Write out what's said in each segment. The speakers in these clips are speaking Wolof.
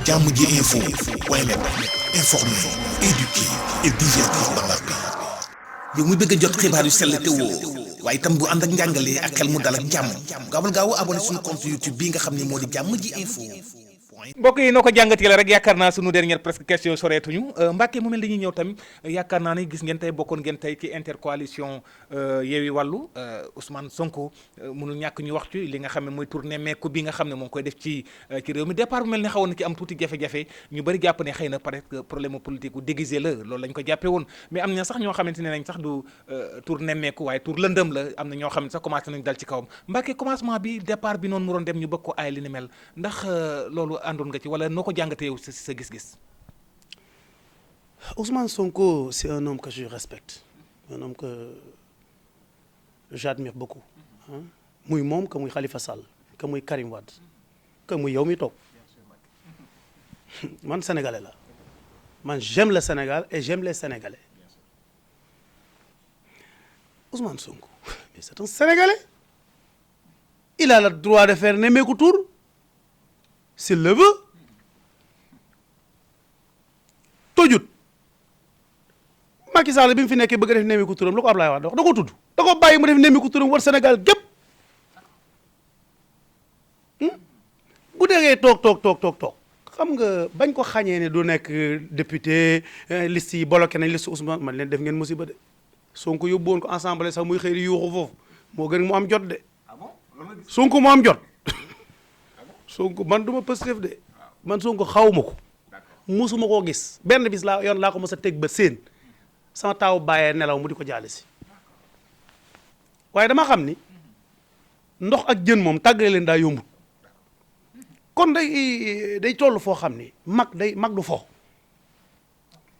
jàmm ji info point net informer, éduquer et divertir dans la paix. yow muy bëgg a jot xibaar yu sell te woo waaye itam bu ànd ak njàngalee ak xel mu dal ak jàmm gaawal gaaw abonné suñu compte YouTube bi nga xam ne moo di jàmm ji info. mbokk yi noo ko jàngatee la rek yaakaar naa sunu dernière presque question soreetuñu Mbacke mu mel dañuy ñëw tamit yaakaar naa ne gis ngeen tey bokkoon ngeen tey ci intercoalition Yewwi Wàllu Ousmane Sonko mënul ñàkk ñu wax ci li nga xam ne mooy tournée meeku bi nga xam ne moo ngi koy def ci réew mi départ bu mel ne xawoon na ci am tuuti jafe-jafe ñu bëri jàpp ne xëy na peut-être problème politique u déguisé la loolu lañ ko jàppee woon mais am na sax ñoo xamante ne nañ sax du tournée meeku waaye tour lëndëm la am na ñoo xam ne sax commencé nañ dal ci kawam Mbacke commencement bi départ bi noonu mu doon dem ñu bëgg ko aay li ni mel ndax loolu àndoon nga ci wala noo ko jàngatee yow sa gis-gis. Ousmane Sonko c'est un homme que je respecte un homme que j'admire beaucoup muy moom que muy Khalifa Sall que muy Karim Wade que muy yow mi toog man sénégalais la man j'aime le Sénégal et j'aime les Sénégalais Ousmane Sonko mais c'est un Sénégalais il a le droit de faire nemmeeku tour s'il le veut tojut Macky Sall bi mu fi nekkee bëgg a def nemmeeku turam lu ko Ablaye Wade wax da ko tudd da ko bàyyi mu def nemmeeku turam war Sénégal gépp bu déggee toog xam nga bañ ko xañee ne du nekk député liste yi bloqué nañ liste Ousmane man leen def ngeen musiba de Sonko yóbbu woon ko assemblée sax muy xëy di yuuxu foofu moo gën mu am jot de Sonko mu am jot Sonko man du ma Pastef de man Sonko xawuma ko musuma koo gis benn bis laa ko mos a teg ba seen sama taaw bàyyee nelaw mu di ko jaale si waaye dama xam ni ndox ak jën moom tàggale leen daa yombut kon day toll foo xam ni mag du fo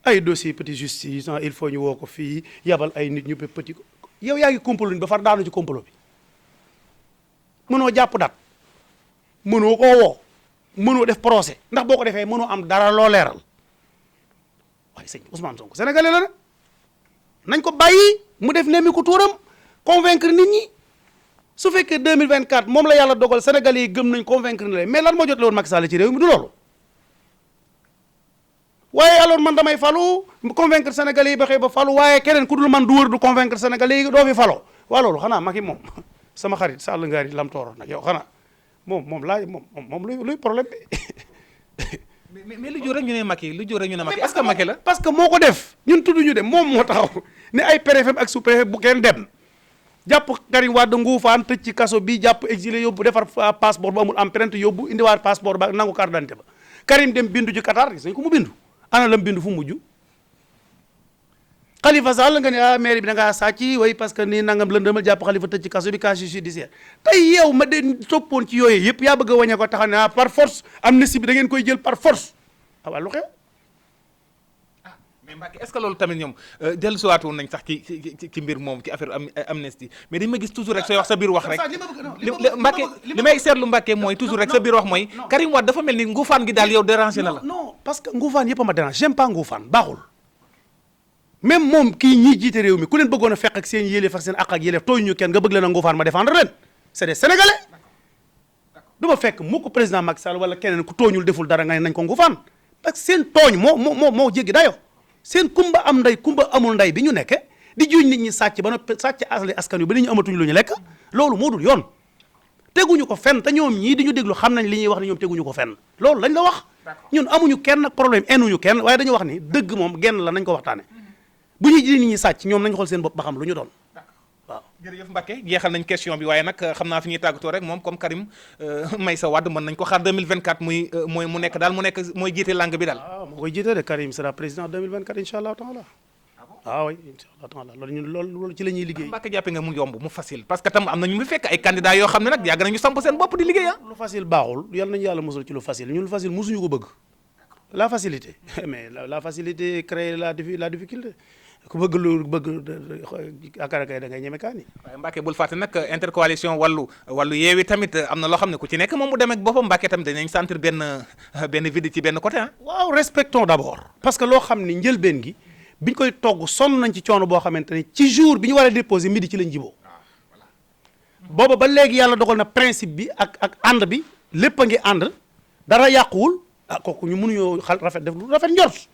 ay dossier petit justice il faut ñu woo ko fii yabal ay nit ñu petit ko yow yaa ngi complot ba far daanu ci complot bi mënoo jàpp dat mënoo koo woo mënoo def procès ndax boo ko defee mënoo am dara loo leeral waaye sëñ Ousmane Sonko sénégalais la nañ ko bàyyi mu def nemmiku tuuram convaincre nit ñi su fekkee 2024 moom la yàlla dogal sénégalais yi gëm nañ convaincre na leen mais lan moo jot la woon Macky Sall ci réew mi du loolu waaye alors man damay falu convaincre sénégalais yi ba xëy ba falu waaye keneen ku dul man du wër du convaincre sénégalais yi doo fi faloo waa loolu xanaa Macky moom sama xarit Sall ngaari lam tooro nag yow xanaa moom luy problème bi mais lu jóor rek ñu ne Macky est-ce que Macky la parce que moo ko def ñun tudduñu dem moom moo taxaw ne ay préfet ak sous-préfet bu kenn dem jàpp Karim Wade nguufaan tëj ci kaso bi jàpp exilé yóbbu defar passeport ba amul empreinte yóbbu indiwaat passeport ba nangu carte d'identité ba Karim dem bindu ci Qatar gis nañ ko mu bindu ana lam bindu fu mujj Khalifa Sall nga ne maire bi da ngaa sàcc way parce que nii nangam lëndëmal jàpp Khalifa tëj ci kaso bi casier judiciaire tey yow ma de toppoon ci yooyu yëpp yaa bëgg a wàññee ko taxaw ne par force amnistie bi da ngeen koy jël par force waaw lu xew mais Mbacke est-ce que loolu tamit ñoom dellusiwaatu woon nañ sax ci mbir moom ci affaire amnistie mais dañ ma gis toujours rek sooy wax sa biir wax rek Mbacke li may seetlu Mbacke mooy toujours rek sa biir wax mooy Karim Wade dafa mel ni nguufaan gi daal yow dérangé na la non parce que nguufaan yëpp a ma dérange j'aime pas nguufaan baaxul même moom kii ñii jiite réew mi ku leen bëggoon a fekk ak seen yéleef ak seen àq ak yéleef tooñu ñu kenn nga bëgg leen a nguufaan ma défendre leen c'est des sénégalais du ma fekk mu ko président Macky Sall wala keneen ku tooñul deful dara nga ne nañ ko nguufaan parce que seen tooñ moo jéggi dayo seen kumba am ndey kumba amul ndey bi ñu nekke di juñ nit ñi sàcc ba noppi sàcc askan wi ba nit ñu amatuñ lu ñu lekk loolu moo dul yoon teguñu ko fenn te ñoom ñii di ñu déglu xam nañ li ñuy wax ne ñoom teguñu ko fenn loolu lañ la wax ñun amuñu kenn ak problème enuñu kenn waaye dañu wax ni dëgg moom genn la nañ ko waxtaane bu ñuy ji nit ñi sàcc ñoom nañ xool seen bopp ba xam lu ñu doon waaw jërëjëf Mbacke jeexal nañ question bi waaye nag xam naa fi ñuy tàggatoo rek moom comme Karim Meïssa Wade mën nañ ko xaar 2024 mu nekk daal mooy jiite langue bi daal waaw moo koy jiite de Karim sera président 2024 incha allah taala waaw incha allah taala loolu ci la ñuy liggéey Mbacke jàppe nga mu yomb mu facile parce que tam am na ñu mu fekk ay candidats yoo xam ne nag yàgg nañu samp seen bopp di liggéey lu facile baaxul yal nañu yàlla mosul ci lu facile ñun lu facile mosuñu ko bëgg la facilité mais la facilité crée la difficulté ku bëgg lu bëgg akarakay da ngay ñeme kaani waaye Mbacke bul fàtte nag intercoalition wàllu yeewi tamit am na loo xam ne ku ci nekk moom mu demee ak boppam Mbacke tamit danañ sentir benn vide ci benn côté waaw respectons d'abord parce que loo xam ni njëlbeen gi biñ koy togg sonn nañ ci coono boo xamante ne ci jour bi ñu war a déposer midi ci lañ jiboo booba ba léegi yàlla dogal na principe bi ak ànd bi lépp a ngi ànd dara yàquwul ah kooku ñu mënuñoo rafet def lu rafet njort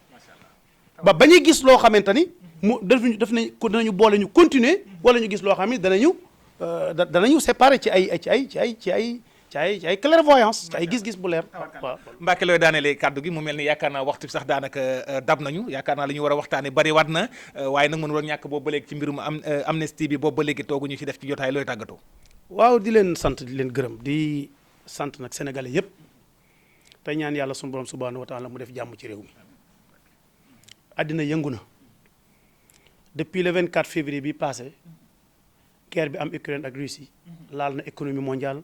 ba ñuy gis loo xamante ni mu def nañ ko danañu boole ñu continuer wala ñu gis loo xam ne danañu séparer ci ay clairvoyance ci ay gis-gis bu leer. waaw Mbacke looy daanelee kàddu gi mu mel ni yaakaar naa waxtu bi sax daanaka dab nañu yaakaar naa li ñu war a waxtaanee bari waat na waaye nag mënu doon ñàkk boobu ba léegi ci mbirum amnistie bi boobu ba léegi tooguñu ci def ci jotaay looy tàggatoo. waaw di leen sant di leen gërëm di sant nag sénégalais yëpp tey ñaan yàlla sunu borom subhanahu wa taala mu def jàmm ci réew mi àddina yëngu na depuis le 24 février bi passé guerre bi am Ukraine ak Russie laal na économie mondiale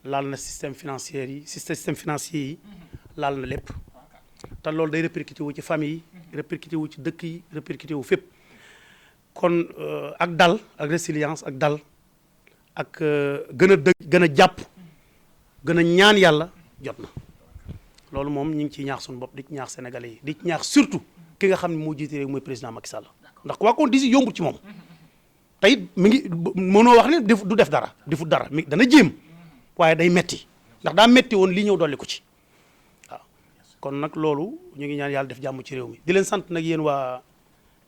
laal na système financier yi laal na lépp te loolu day répercuté wu ci famille yi répercuté wu ci dëkk yi répercuté wu fépp kon ak dal ak résilience ak dal ak gën a jàpp gën a ñaan yàlla jot na loolu moom ñu ngi ciy ñaax suñu bopp di ci ñaax sénégalais yi di ci ñaax surtout ki nga xam ne moo jiite réew mooy président Macky Sall ndax quoi qu'on dise yombul ci moom te it mi ngi mënoo wax ne du def dara defut dara mi dana jéem waaye day metti ndax daa metti woon li ñëw dolli ko ci waaw kon nag loolu ñu ngi ñaan yàlla def jàmm ci réew mi di leen sant nag yéen waa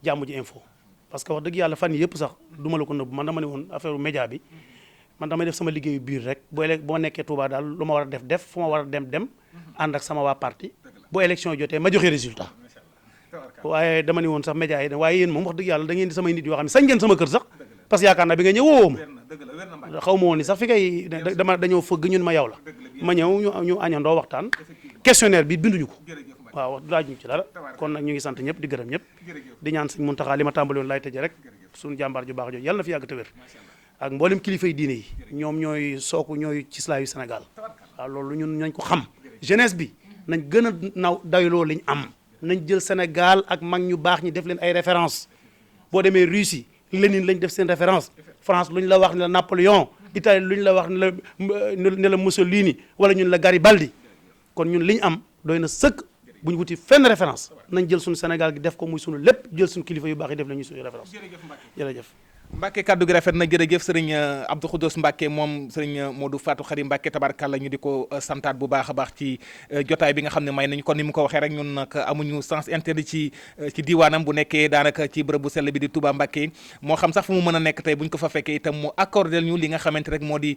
jàmm ji info parce que wax dëgg yàlla fan yi yëpp sax duma la ko nëbb man dama ne woon affaire média bi man damay def sama liggéeyu biir rek boo nekkee Touba daal lu ma war a def fu ma war a dem ànd ak sama waa parti bu élection jotee ma joxe résultat waaye dama ne woon sax média yi waaye yéen moom wax dëgg yàlla da ngeen di samay nit yoo xam ne sañ ngeen sama kër sax parce que yaakaar naa bi nga ñëw woowoo ma xaw ma woon ni sax fi ngay dañoo fëgg ñun ma yow la ma ñëw ñu añandoo waxtaan questionnaire bi binduñu ko waaw laajuñu ci dara kon nag ñu ngi sant ñëpp di gërëm ñëpp di ñaan Sëñ Muntaxa li ma tàmbali woon laay tëje rek suñu jàmbaar ju baax jooju yàlla na fi yàgg te wér ak mboolem kilifa yi diine yi ñoom ñooy sooku ñooy ci islaamu Sénégal waaw loolu ñun nañ ko xam jeunesse bi nañ gën a dayloo liñ am nañ jël Sénégal ak mag ñu baax ñi def leen ay référence boo demee Russie Lénine lañ def seen référence France lu ñu la wax ne la Napoléon Italie lu ñu la wax ne la Mussolini wala ñun la Garibaldi kon ñun li ñu am doy na sëkk bu ñu wuti fenn référence nañ jël suñu Sénégal gi def ko muy suñu lépp jël suñu kilifa yu baax yi def la ñuy suñu référence jërëjëf Mbacke kaddu gi rafet na jërëjëf sëriñ Abdou Khoudoss Mbacke moom sëriñ Modou Fatou Khary Mbacke tabarkàlla ñu di ko santaat bu baax a baax ci jotaay bi nga xam ne may nañu kon ni mu ko waxee rek ñun nag amuñu sens interdit ci diwaanam bu nekkee daanaka ci bërëb bu sell bi di Touba Mbacke moo xam sax fu mu mën a nekk tey bu ñu ko fa fekkee itam mu accordé ñu li nga xamante rek moo di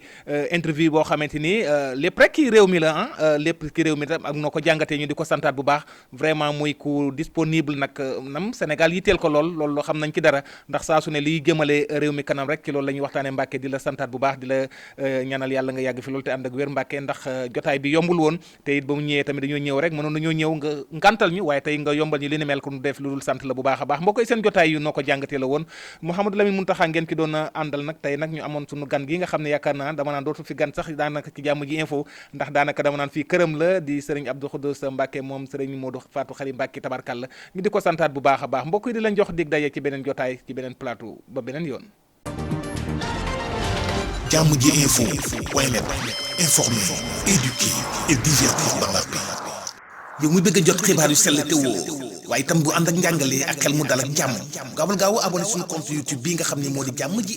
interview boo xamante ni lépp rek ki réew mi la lépp ki réew mi tam ak noo ko jàngatee ñu di ko santaat bu baax vraiment muy ku disponible nag nam Sénégal yitteel ko loolu xam nañ ci dara ndax saa su ne liy jëmale réew mi kanam rek ci loolu la ñuy waxtaanee Mbacke di la santaat bu baax di la ñaanal yàlla nga yàgg fi loolu te ànd ak wér Mbacke ndax jotaay bi yombul woon te it ba mu ñëwee tamit dañoo ñëw rek mënoon nañoo ñëw nga ngantal ñu waaye tey nga yombal ñu li ni mel ko nu def lu dul sant la bu baax a baax mbokk yi seen jotaay yu noo ko jàngatee la woon Mouhamadou Lamine Mountakha ngeen ki doon àndal nag tey nag ñu amoon sunu gan gi nga xam ne yaakaar naa dama naan dootu fi gan sax daanaka ci jàmm ji info ndax daanaka dama naan fii këram la di sëriñ Abdou Khoudoss Mbacke moom sëriñ Modou Fatou Khary Mbacke tabarkàlla ñu di ko santaat bu baax a baax mbokk yi di lañ jox dig daje ci beneen jotaay ci beneen plateau ba beneen yoon jàmm ji info point net informer, éduquer et divertir dans la paix. yow muy bëgg a jot xibaar yu sell te woo waaye itam bu ànd ak njàngalee ak xel mu dal ak jàmm gaawal gaaw abonné suñu compte YouTube bii nga xam ne moo di jàmm ji